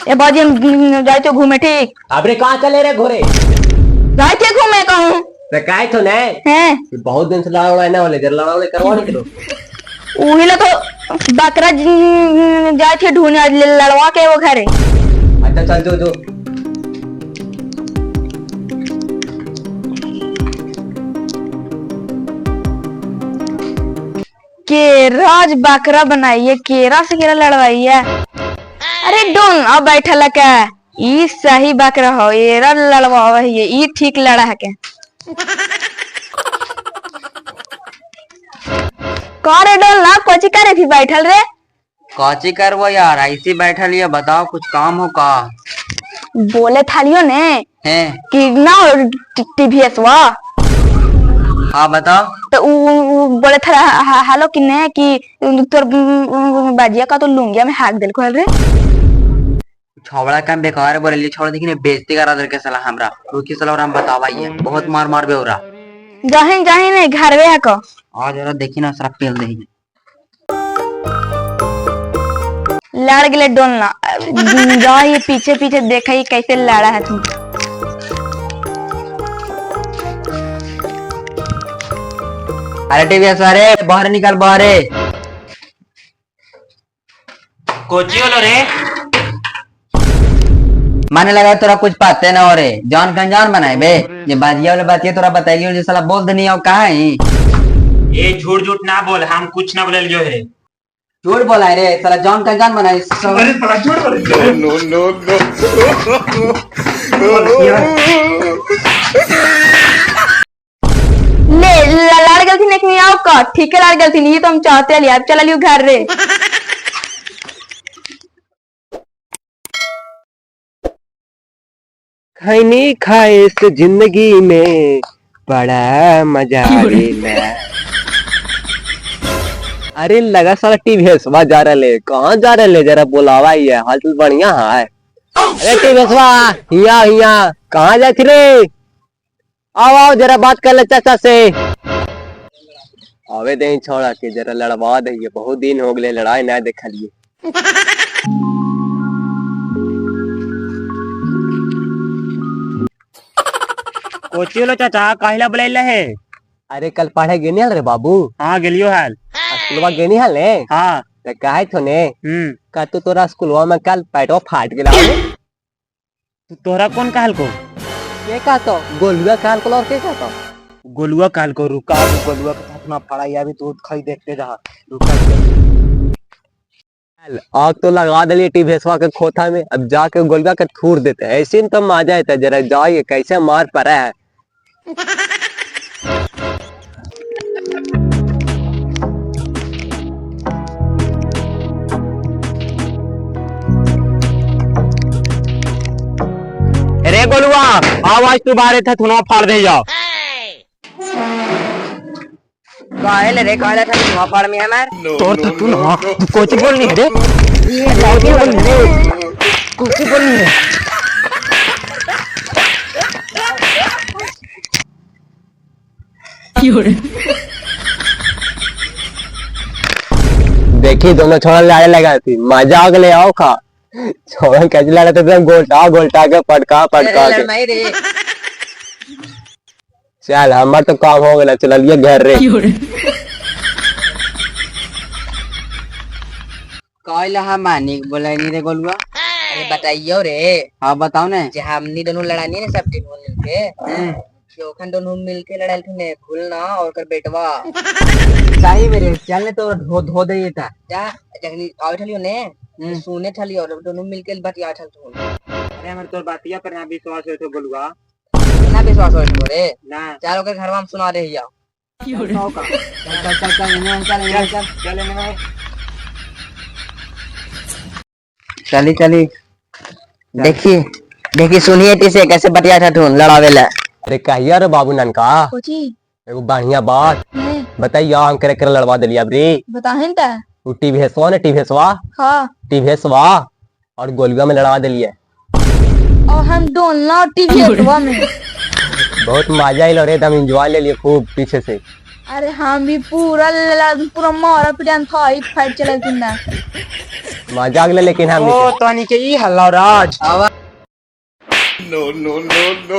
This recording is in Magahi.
ए बाजी हम जाए तो घूमे ठीक। अबरे कहाँ चले रे घोरे? जाए थे घूमे कहूँ। ते काहे तो ने हैं बहुत दिन से लड़ाई उड़ाई ना होले, जरा लड़ाई उड़ाई करवा नहीं करो। उही ला तो बकरा जाए थे ढूंढने लड़वा के वो घरे। अच्छा चल जो जो। केरा बकरा बनाइए, केरा से केरा लड़वाइए। अरे डोन अब बैठल का ई सही बकरा हो, एरा लड़वावे है, ई ठीक लड़ा है के। करे डोन ना कोची करे थी बैठल रे? काची करबो यार, ऐसे बैठल ये बताओ कुछ काम हो का? बोले थालियो ने हैं कि ना टीवीएस वा। हाँ बताओ। तो उ बोले था हेलो कि ने कि तोर बाजिया का तो लुंगिया में हाक देल खोल रे। छौड़ा काम बेकार बोले छौड़ा देखी ने बेइज्जती करा दे के साला हमरा। रुकी साला और हम बतावा ये बहुत मार मार बेउरा। जाहिन जाहिन ने घरवे है को। आ जरा देखी ना सारा पेल दे। लड़ गए डोलना जा ये पीछे पीछे देखा ये कैसे लड़ा है तुम। अरे टीवीएस अरे बाहर निकल बाहर। कोची होलो रे? माने लगा तोरा कुछ पाते ना हो रे, जान कंजान बनाए बे। ये बाजिया वाले बात ये तोरा बताइयो जे साला बोल देनी और कहा है। ए झूठ झूठ ना बोल, हम कुछ ना बोले जो है। झूठ बोला रे साला, जान कंजान बनाए। अरे साला झूठ बोले। No, no, no. ले लड़ गई थी नहीं आओ का ठीक है लड़ गई थी, ये तो हम चाहते हैं अब चला लियो घर रे। खैनी खाए इस जिंदगी में बड़ा मजा आवेला। अरे लगा साला टीवीएसवा जा रहा ले, कहाँ जा रहा ले जरा बुलावा ही है, हाल तो बढ़िया है। अरे टीवीएसवा हिया हिया कहाँ जाती रे? आओ आओ जरा बात कर ले चाचा से। आवे दे छोड़ा के जरा लड़वा दे, बहुत दिन हो गए लड़ाई ना देखलिए। कोची होलो चाचा, काहिला बुलाइला है? अरे कल पढ़े गेनी हल रे बाबू? हाँ गेलियो हाल। स्कूलवा गेनी हल ने? हाँ। तो काहे थो ने का तो तोरा स्कूलवा में कल पैटवा फाट गेला रे। तो तोरा कौन कहल को? के का तो गोलुआ कहल को और के का तो? गोलुआ कहल को। रुका गोलुआ के साथ ना फड़ाई अभी तू खाई देखते जा। रुका आग तो लगा दिली टीवीएसवा के खोथा में, अब जाके गोलुआ के थूर देते हैं। ऐसे में तो मजा आता है, जरा जाइए कैसे मार पड़ा है। अरे गोलुआ आवाज तू बारे था थुना फाड़ दे जाओ। काहे रे काहे था धुआं फाड़ में हमार? तोर तो तू ना तू कोची बोलनी है रे, कोची बोलनी है, कोची बोलनी है। देखी दोनों छोड़ा लड़े लगा थी, मजा आ गए। आओ खा छोड़ा कैसे लड़े थे, गोल्टा गोल्टा के पटका पटका के। लड़माई रे। चल हमार तो काम हो गया, चलिए घर रे। काहे हम मानी बोला नहीं रे गोलुआ? अरे बताइयो रे। हाँ बताओ ने। जे हमनी दोनों लड़ानी ने सब तीनों मिलके, चौखन दोनों मिलके लड़ाई थी ने भूलना और कर बेटवा। सही मेरे चल ने तो धो धो दे था। जा जखनी आवे ठलियो ने सुने ठलियो और दोनों मिलके बतिया ठल तू। अरे हमर तोर बातिया पर ना विश्वास होय तो गोलुआ। ना विश्वास होय तो रे ना। चल ओकर घरवा हम सुना दे हिया। चल चल चल चल एने चल एने चल चल एने भाई। चली चली देखी देखी सुनिए टीसे कैसे बतिया था तू लड़ावेला। अरे कहिया रे बाबू ननका कोची एगो बढ़िया बात बताइए, हम करे करे लड़वा दिलिया रे। बताहिन ता उ टीवीएसवा ने टीवीएसवा। हां टीवीएसवा और गोलुआ में लड़वा दिलिया और हम डोलना टीवीएसवा में। बहुत मजा आइल रे, हम एंजॉय ले लिए खूब पीछे से। अरे हम भी पूरा पूरा मारा पिटान था, फाइट चलल ना। मजा आ गेलै लेकिन हम ओ तोनी के ई हल्ला राज आवा No, no, no, no.